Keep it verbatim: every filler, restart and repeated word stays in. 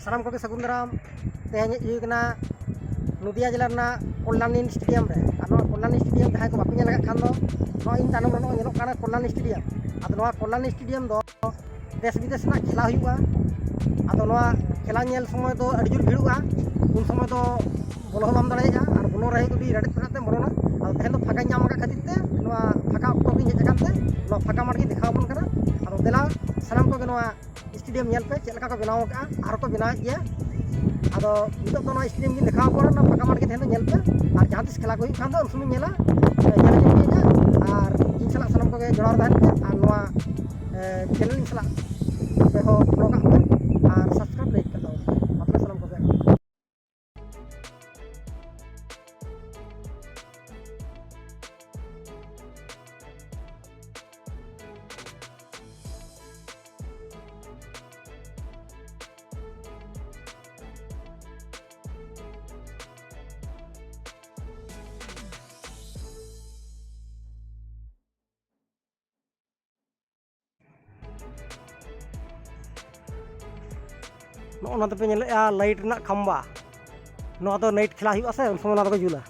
ᱥᱟᱱᱟᱢ ᱠᱚᱜᱮ ᱥᱟᱹᱜᱩᱱ ᱫᱟᱨᱟᱢ᱾ ᱛᱮᱦᱮᱧ ᱦᱮᱡ ᱦᱩᱭ ᱠᱟᱱᱟ ᱱᱚᱫᱤᱭᱟ ᱡᱮᱞᱟ ᱨᱮᱱᱟᱜ ᱠᱚᱞᱞᱟᱱᱤ ᱥᱴᱮᱰᱤᱭᱟᱢ ᱨᱮ᱾ ᱟᱨ ᱱᱚᱣᱟ ᱠᱚᱞᱞᱟᱱᱤ ᱥᱴᱮᱰᱤᱭᱟᱢ ᱡᱟᱦᱟᱸᱭ ᱠᱚ ᱵᱟᱯᱮ ᱧᱮᱞ ᱟᱠᱟᱫ ᱠᱷᱟᱱ ᱫᱚ, ᱱᱚᱜᱼᱚᱭ ᱤᱧ ᱛᱟᱭᱱᱚᱢ ᱨᱮ ᱱᱚᱜᱼᱚᱭ ᱧᱮᱞᱚᱜ ᱠᱟᱱᱟ ᱠᱚᱞᱞᱟᱱᱤ ᱥᱴᱮᱰᱤᱭᱟᱢ᱾ ᱟᱫᱚ ᱱᱚᱣᱟ ᱠᱚᱞᱞᱟᱱᱤ ᱥᱴᱮᱰᱤᱭᱟᱢ ᱫᱚ ᱫᱮᱥ ᱵᱤᱫᱮᱥ ᱨᱮᱱᱟᱜ ᱠᱷᱮᱞᱟ ᱦᱩᱭᱩᱜᱼᱟ᱾ ᱟᱫᱚ ᱱᱚᱣᱟ ᱠᱷᱮᱞᱟ ᱧᱮᱞ ᱥᱚᱢᱚᱭ ᱫᱚ ᱟᱹᱰᱤ ᱡᱳᱨ ᱵᱷᱤᱲᱚᱜᱼᱟ, ᱩᱱ ᱥᱚᱢᱚᱭ ᱫᱚ ᱵᱚᱞᱚ ᱦᱚᱸ ᱵᱟᱢ ᱫᱟᱲᱮᱭᱟᱜᱼᱟ᱾ ᱟᱨ ᱵᱚᱞᱚ ᱨᱮ ᱦᱩᱭᱩᱜ ᱟᱹᱰᱤ ᱨᱮᱰᱮᱫ ᱯᱮᱰᱮᱫ ᱛᱮᱢ ᱵᱚᱞᱚᱱᱟ᱾ ᱟᱫᱚ ᱛᱮᱦᱮᱧ ᱫᱚ ᱯᱷᱟᱸᱠᱟᱧ ᱧᱟᱢ ᱟᱠᱟᱫ ᱠᱷᱟᱹᱛᱤᱨ ᱛᱮ ᱱᱚᱣᱟ ᱯᱷᱟᱸᱠᱟ ᱚᱠᱛᱚ ᱜᱤᱧ ᱦᱮᱡ ᱟᱠᱟᱱ ᱛᱮ ᱱᱚᱣᱟ ᱯᱷᱟᱸᱠᱟ ᱢᱟᱴᱷ ᱜᱤᱧ ᱫᱮᱠᱷᱟᱣ ᱟᱵᱚᱱ ᱠᱟᱱᱟ᱾ ᱟᱫᱚ ᱫᱮᱞᱟ ᱥᱟᱱᱟᱢ ᱠᱚᱜᱮ ᱱᱚᱣᱟ ᱥᱴᱮᱰᱤᱭᱟᱢ ᱧᱮᱞ ᱯᱮ, ᱪᱮᱫ ᱞᱮᱠᱟ ᱠᱚ ᱵᱮᱱᱟᱣ ᱟᱠᱟᱫᱼᱟ, ᱟᱨ ᱠᱚ ᱵᱮᱱᱟᱣᱮᱫ ᱜᱮᱭᱟ᱾ ᱟᱫᱚ ᱱᱤᱛᱚᱜ ᱫᱚ ᱱᱚᱣᱟ ᱥᱴᱮᱰᱤᱭᱟᱢ ᱜᱮ ᱫᱮᱠᱷᱟᱣ ᱟᱠᱚ ᱠᱟᱱᱟ, ᱱᱚᱣᱟ ᱯᱷᱟᱸᱠᱟ ᱢᱟᱴᱷ ᱜᱮ ᱛᱟᱦᱮᱱ ᱫᱚ ᱧᱮᱞ ᱯᱮ᱾ ᱟᱨ ᱡᱟᱦᱟᱸ ᱛᱤᱥ ᱠᱷᱮᱞᱟ ᱠᱚ ᱦᱩᱭᱩᱜ ᱠᱷᱟᱱ ᱫᱚ ᱩᱱ ᱥᱚᱢᱚᱭ ᱧᱮᱞᱟ, ᱧᱮᱞ ᱦᱚᱪᱚ ᱯᱮᱭᱟ᱾ ᱟᱨ ᱤᱧ ᱥᱟᱞᱟᱜ ᱥᱟᱱᱟᱢ ᱠᱚᱜᱮ ᱡᱚᱲᱟᱣ ᱛᱟᱦᱮᱱ ᱯᱮ, ᱟᱨ ᱱᱚᱣᱟ ᱪᱮᱱᱮᱞ ᱤᱧ ᱥᱟᱞᱟᱜ ᱟᱯᱮ ᱦᱚᱸ ᱯᱷᱚᱞᱳ ᱠᱟᱜ ᱯᱮ ᱟᱨ ᱥᱟᱵᱥᱠᱨᱟᱭᱤᱵᱽ ᱞᱟᱹᱜᱤᱫ ᱠᱟᱛᱷᱟ ᱢᱟ ᱯᱮ ᱥᱟᱱᱟᱢ ᱠᱚᱜᱮ᱾ ᱱᱚᱜᱼᱚ ᱱᱚᱣᱟ ᱫᱚᱯᱮ ᱧᱮᱞᱮᱫᱼᱟ ᱞᱟᱭᱤᱴ ᱨᱮᱱᱟᱜ ᱠᱷᱟᱢᱵᱟ᱾ ᱱᱚᱣᱟ ᱫᱚ ᱱᱟᱭᱤᱴ ᱠᱷᱮᱞᱟ ᱦᱩᱭᱩᱜᱼᱟ ᱥᱮ, ᱩᱱ ᱥᱚᱢᱚᱭ ᱱᱚᱣᱟ ᱫᱚᱠᱚ ᱡᱩᱞᱟ᱾